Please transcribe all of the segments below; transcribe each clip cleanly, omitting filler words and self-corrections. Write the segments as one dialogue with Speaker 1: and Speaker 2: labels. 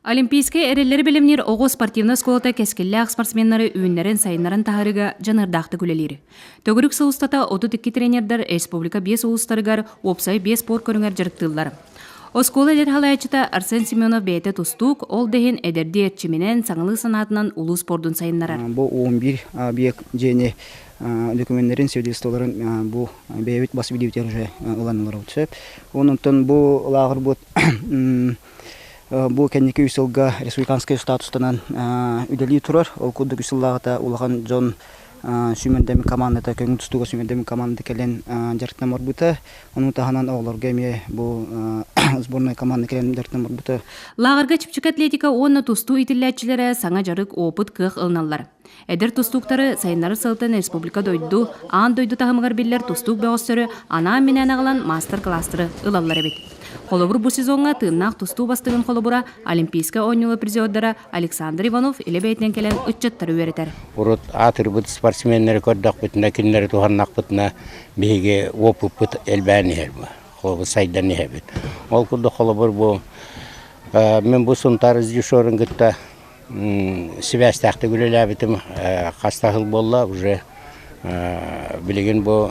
Speaker 1: Олимпийскай эрэллэри бэлэмниир оҕо спортивнай оскуолата кэскиллээх спортсменнары үүннэрэн-сайыннаран таһаарыыга дьаныардаахтык үлэлиир. Төгүрүк сыл устата 32 тренердэр республика биэс улуустарыгар уопсай биэс спорт көрүҥэр дьарыктыыллар. Оскуола эдэр салайааччыта Арсен Семенов бэйэтэ тустуук, ол да иһин эдэрдии эрчиминэн, саҥалыы санаатынан улуус спордун сайыннарар.
Speaker 2: Бу 11 объект дьиэни докуменнарын, свидетельстволарын бу бэйэбит бас билиибитигэр уже ылан олоробут сөп. Онтон бу лааҕырбыт Бу кэнники үс сылга республиканскай статустанан үлэлии турар. Ол курдук үс сыллааҕыта улахан дьон сүүмэрдэммит командата, көҥүл тустууга сүүмэрдэммит команда кэлэн дьарыктанан барбыта. Ону таһынан оҕолорго эмиэ бу сборная команда кэлэн дьарыктанан барбыта.
Speaker 1: Лааҕырга чэпчэки атлетика уонна тустуу иитиллээччилэрэ саҥа дьарык, опыт, кыах ылыналлар. Эдэр тустууктары сайыннарар сыалтан республика дойду, аан дойду таһымыгар биллэр тустуук бөҕөстөрү анаан-минээн аҕалан маастар-кылаастары ылаллар эбит. Холобур, бу сезоҥҥа тыыннаах тустуу бастыҥын холобура Олимпийскай оонньуулар призердара Александр Иванов илэ бэйэтинэн кэлэн ыччаттары үөрэтэр.
Speaker 3: Урут аатырбыт спортсменнары көрдөхпүтүнэ, кинилэри туһаннахпытына биһиги опыппыт элбээн иһэр, холобур, сайдан иһэбит. Ол курдук холобур бу мин бу Сунтаар режиссерун кытта Сибээстээхтик үлэлээбитим хас да сыл буолла уже билигин бу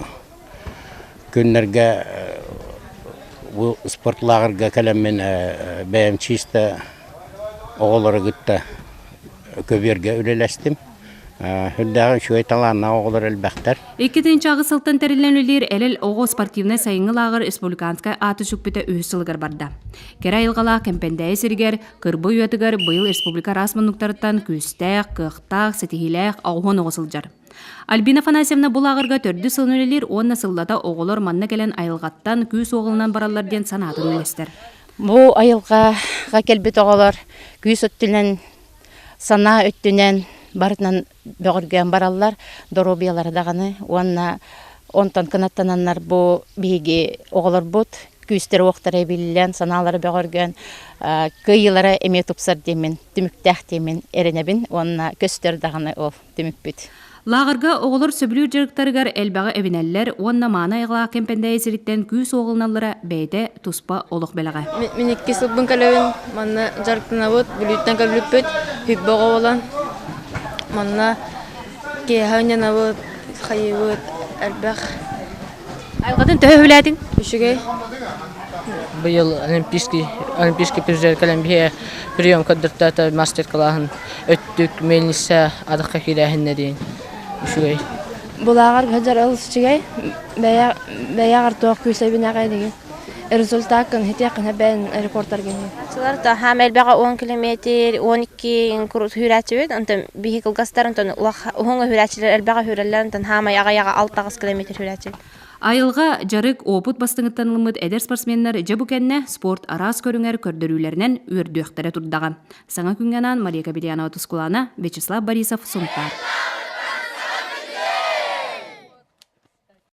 Speaker 3: күннэргэ бу спорт лааҕырга кэлэммин бэйэм чисто оҕолору кытта көбүөргэ үлэлэстим. Үрдээҕин үчүгэй талааннаах оҕолор элбэхтэр.
Speaker 1: 2008 сылтан тэриллэн үлэлиир Элэл оҕо спортивнай сайыҥҥы лааҕыр республиканскай ааты сүкпүтэ үһүс сылыгар барда. Кэрэ айылҕалаах Кэмпэндээйи сиригэр Кырбый уйатыгар быйыл республика араас муннуктарыттан күүстээх, кыахтаах, ситиһиилээх оҕуһун оҕо сылдьар. Альбина Афанасьевна бу лааҕырга төрдүс сылын үлэлиир уонна сыллата оҕолор манна кэлэн айылҕаттан күүс уоҕулунан бараллар диэн санаатын үллэстэр.
Speaker 4: Бу айылҕаҕа кэлбит оҕолор күүс өттүнэн, санаа өттүнэн барытынан бөҕөргөөн бараллар, доруобуйалара даҕаны уонна онтон кынаттананнар бу биһиги оҕолорбут күүстэрэ-уохтара эбиллэн, санаалара бөҕөргөөн, кыайыылара эмиэ тупсар диэммин, түмүктээх диэммин эрэнэбин уонна көстөр даҕаны ол түмүкпүт.
Speaker 1: Лааҕырга оҕолор сөбүлүүр дьарыктарыгар элбэҕи эбинэллэр уонна мааны айылҕалаах Кэмпэндээйи сириттэн күүс уоҕуланаллара бэйэтэ туспа олох бэлэҕэ.
Speaker 5: Мин икки сылбын кэлэбин, манна дьарыктанабыт, Бүлүүттэн кэлбиппит, Хүббэ оҕо буолан, манна киэһэ ынньанабыт, хайыыбыт, элбэх.
Speaker 1: Айылҕатын төһө үһүлээтиҥ?
Speaker 5: Үчүгэй.
Speaker 6: Быйыл олимпийский олимпийский призер кэлэн биһиэ прием көрдөртөөтө мастер-кылааһын өттүк мельница адахха киирээһиннэриин үчүгэй.
Speaker 5: Булааҕар сылдьар олус үчүгэй. Бэйэ бэйэҕэр туох күүс эбинэҕэй дигин. Результаккын хитиэххин бэйэн рекордтаргын.
Speaker 7: Чылар хаам элбэҕэ 10 километр, 12 курус үүрээччибит, онтон биһи кылгастар, онтон уһун үүрээччилэр элбэҕэ үүрэллэр, онтон хаамай аҕыйаҕа 6 километр үүрээччибит.
Speaker 1: Айылҕа, дьарык, опыт бастыҥыттан ылыммыт эдэр спортсменнар дьэ бу кэннэ спорт араас көрүҥэр көрдөрүүлэринэн үөрдүөхтэрэ турдаҕа. Саҥа күҥҥэ анаан Мария Кабельянова Тускулаана, Вячеслав Борисов, Сунтаар.